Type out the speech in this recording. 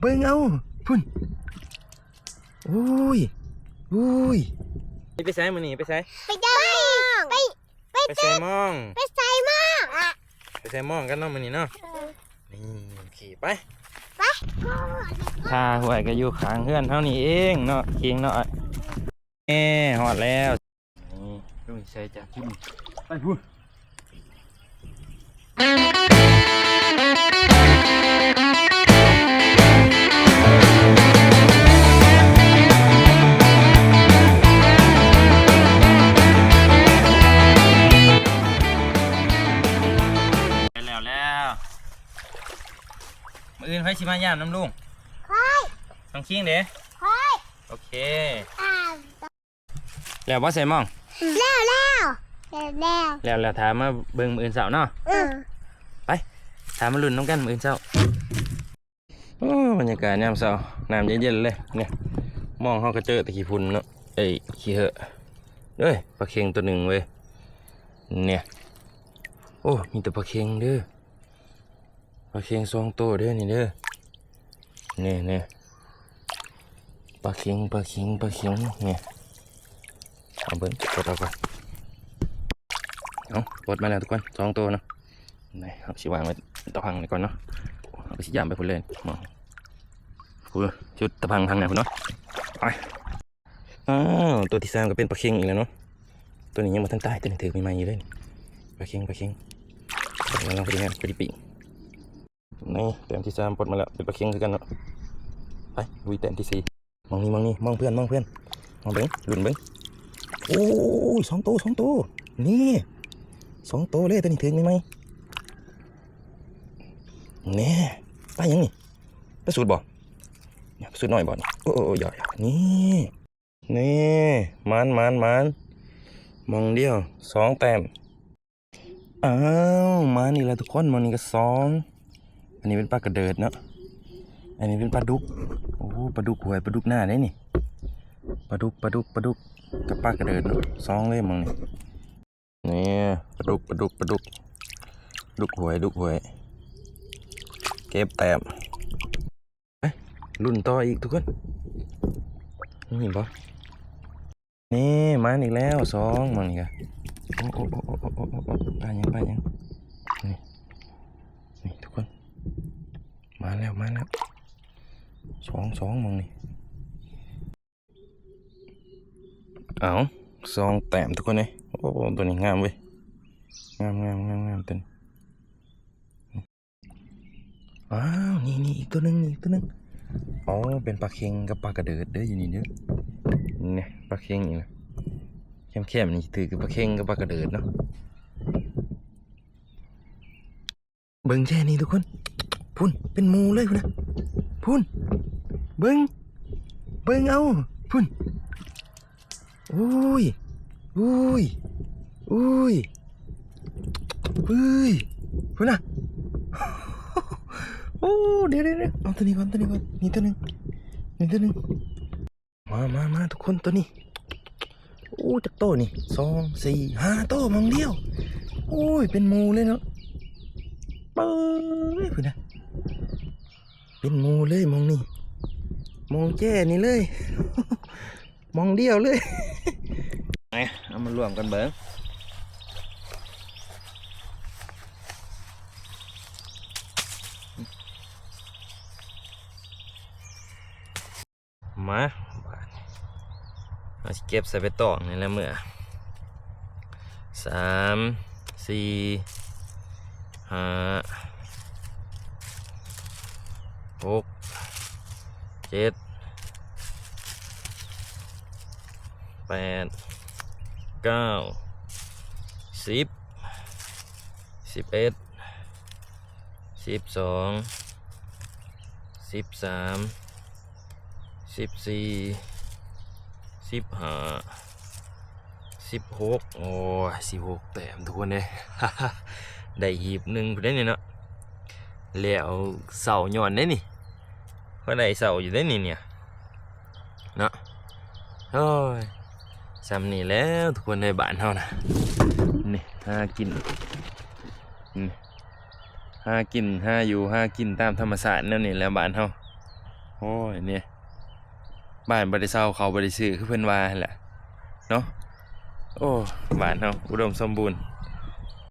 ເບິ່ງເອົາ ພຸ້ນ ໂອ້ຍ ໂອ້ຍ ໄປໃສມື້ນີ້ ໄປໃສ? ໄປເດີນ ໄປ ໄປ ໄປໃສ່ມອງ ໄປໃສ່ມອງ ໄປໃສ່ມອງກັນເນາະມື້ນີ້ເນາະ. ເອີ ນີ້ ຂີ່ໄປ ໄປ ທ່າຫ້ວຍກໍຢູ່ຂ້າງເຮືອນເຮົານີ້ເອງເນາະ ຄີງເນາະ. ເອີ ຮອດແລ້ວ ນີ້ ລົງໃສ່ຈາກພຸ້ນ ໄປພຸ້ນ. ແລ້ວ ແລ້ວ ມື້ອື່ນໃຜຊິມາຢາມນຳລຸງ? ຂ້ອຍ ນ້ອງຄິງເດ້? ຂ້ອຍ ໂອເຄ ແລ້ວບໍ່ໃສ່ມອງ? ແລ້ວ ແລ້ວ ແລ້ວ ແລ້ວ ແລ້ວ ຖ້າມາເບິ່ງມື້ອື່ນເຊົ້າເນາະ. ເອີ ໄປ ຖ້າມາລຸ້ນນຳກັນມື້ອື່ນເຊົ້າ. ໂອ້ ບັນຍາກາດຍາມເຊົ້າ ນ້ຳເຢັນໆເລີຍ. ນີ້ ມອງເຮົາກໍເຈີແຕ່ຂີ້ຝຸ່ນເນາະ ເອີຍ ຂີ້ເຫື່ອ. ເອີຍ ປາເຄັງຕົວໜຶ່ງເວີຍ ນີ້. ໂອ້ ມີແຕ່ປາເຄັງເດີ ປາເຄັງສອງໂຕເດີນີ້ເດີ. ນີ້ ນີ້ ປາເຄັງ ປາເຄັງ ປາເຄັງ ນີ້. ເອົາເບິ່ງ ປົດເອົາກ່ອນ. ເອົາ ປົດມາແລ້ວທຸກຄົນ ສອງໂຕເນາະ. ນີ້ ເຮົາຊິວາງໄວ້ຕາພັງນີ້ກ່ອນເນາະ ເຮົາກໍຊິຢາມໄປພຸ້ນເລີຍ. ມອງ ພຸ້ນ ຈຸດຕາພັງທາງໜ້າພຸ້ນເນາະ. ໄປ ອ້າວ ຕົວທີສາມກໍເປັນປາເຄັງອີກແລ້ວເນາະ. ຕົວນີ້ຍັງບໍ່ທັນຕາຍ ຕົວນີ້ຖືກໃໝ່ໆຢູ່ເດ້. ປາເຄັງ ປາເຄັງ ລອງໄປດີງາມ ໄປດີປີ້ງ. ນີ້ ແຕ້ມທີສາມປົດມາແລ້ວ ເປັນປາເຄັງຄືກັນເນາະ. ໄປ ລຸຍແຕ້ມທີສີ່. ມອງນີ້ ມອງນີ້ ມອງເພື່ອນ ມອງເພື່ອນ ມອງເບິ່ງ ລຸ້ນເບິ່ງ. ໂອ້ຍ ສອງໂຕ ສອງໂຕ ນີ້ ສອງໂຕເລີຍ ຕົວນີ້ຖືກໃໝ່ໆ. ແນ່ ປາຫຍັງນີ້? ປາສູດບໍ່? ປາສູດນ້ອຍບໍ່ນີ້? ໂອ້ ໂອ້ ໂອ້ ຢອກ ຢອກ ນີ້. ນີ້ ໝານ ໝານ ໝານ ມອງດຽວ ສອງແຕ້ມ. ອ້າວ ໝານອີກແລ້ວທຸກຄົນ ໝ່ອງນີ້ກໍສອງ. ອັນນີ້ເປັນປາກະເດີດເນາະ ອັນນີ້ເປັນປາດຸກ. ໂອ້ ປາດຸກຫ້ວຍ ປາດຸກນາເດ້ນີ້. ປາດຸກ ປາດຸກ ປາດຸກກັບປາກະເດີດເນາະ ສອງເລີຍໝ່ອງນີ້. ນີ້ ປາດຸກ ປາດຸກ ປາດຸກ ດຸກຫ້ວຍ ດຸກຫ້ວຍ ເກັບແຕ້ມ. ໄປ ລຸ້ນຕໍ່ອີກທຸກຄົນ ເຫັນບໍ່? ນີ້ ມາອີກແລ້ວ ສອງ ໝ່ອງນີ້ກະ. ໂອ້ ໂອ້ ປາຫຍັງ ປາຫຍັງ? ນີ້ ນີ້ທຸກຄົນ ມາແລ້ວ ມາແລ້ວ ສອງ ສອງ ໝ່ອງນີ້. ເອົາ ສອງແຕ້ມທຸກຄົນເອີຍ. ໂອ້ ຕົວນີ້ງາມເວີຍ ງາມ ງາມ ງາມ ງາມ ຕົວນີ້. ອ້າວ ນີ້ ນີ້ ອີກຕົວໜຶ່ງ ນີ້ ອີກຕົວໜຶ່ງ. ອໍ ເປັນປາເຄັງກັບປາກະເດີດເດີ ຢູ່ນີ້ເດີ. ນີ້ ປາເຄັງນີ້ນະ ແຄມໆນີ້ຖືກປາເຄັງກັບປາກະເດີດເນາະ. ເບິ່ງແຈນີ້ທຸກຄົນ ພຸ້ນ ເປັນໝູ່ເລີຍພຸ້ນນະ ພຸ້ນ ເບິ່ງ ເບິ່ງເອົາ ພຸ້ນ. ໂອ້ຍ ໂອ້ຍ ໂອ້ຍ ເຮີ້ຍ ພຸ້ນນະ. ໂອ້ ດຽວໆໆ ເອົາຕົວນີ້ກ່ອນ ຕົວນີ້ກ່ອນ ນີ້ຕົວໜຶ່ງ ນີ້ຕົວໜຶ່ງ. ມາ ມາ ມາ ທຸກຄົນ ຕົວນີ້ ໂອ້ ຈັກໂຕນີ້ ສອງ ສີ່ ຫ້າໂຕ ໝ່ອງດຽວ. ໂອ້ຍ ເປັນໝູ່ເລີຍເນາະ ເປີດເລີຍພຸ້ນນະ ເປັນໝູ່ເລີຍໝ່ອງນີ້ ໝ່ອງແຈນີ້ເລີຍ ໝ່ອງດຽວເລີຍ. ເອົາມາລວມກັນເບິ່ງ. ມາ ບາດນີ້ເຮົາຊິເກັບໃສ່ໃບຕອງນີ້ແຫຼະເມືອ. ສາມ ສີ່ ຫ້າ ຫົກ ເຈັດ ແປດ ເກົ້າ ສິບ ສິບເອັດ ສິບສອງ ສິບສາມ ສິບສີ່ ສິບຫ້າ ສິບຫົກ. ໂອ້ຍ ສິບຫົກແຕ້ມທຸກຄົນເອີຍ ໄດ້ຮີບໜຶ່ງພຸ້ນເດ້ນີ້ເນາະ. ແລ້ວເຊົາຍ້ອນເດ້ນີ້ ພໍໄດ້ເຊົາຢູ່ເດ້ນີ້ເນຍ ເນາະ. ໂອ້ຍ ຊ່ຳນີ້ແຫຼະທຸກຄົນໃນບ້ານເຮົານະ. ນີ້ ຫາກິນ ນີ້ ຫາກິນ ຫາຢູ່ຫາກິນຕາມທຳມະຊາດແນວນີ້ແຫຼະບ້ານເຮົາ. ໂອ້ຍ ນີ້ ບ້ານບໍ່ໄດ້ເຊົ່າ ເຂົາບໍ່ໄດ້ຊື້ ຄືເພິ່ນວ່າຫັ້ນແຫຼະເນາະ. ໂອ້ ບ້ານເຮົາອຸດົມສົມບູນ.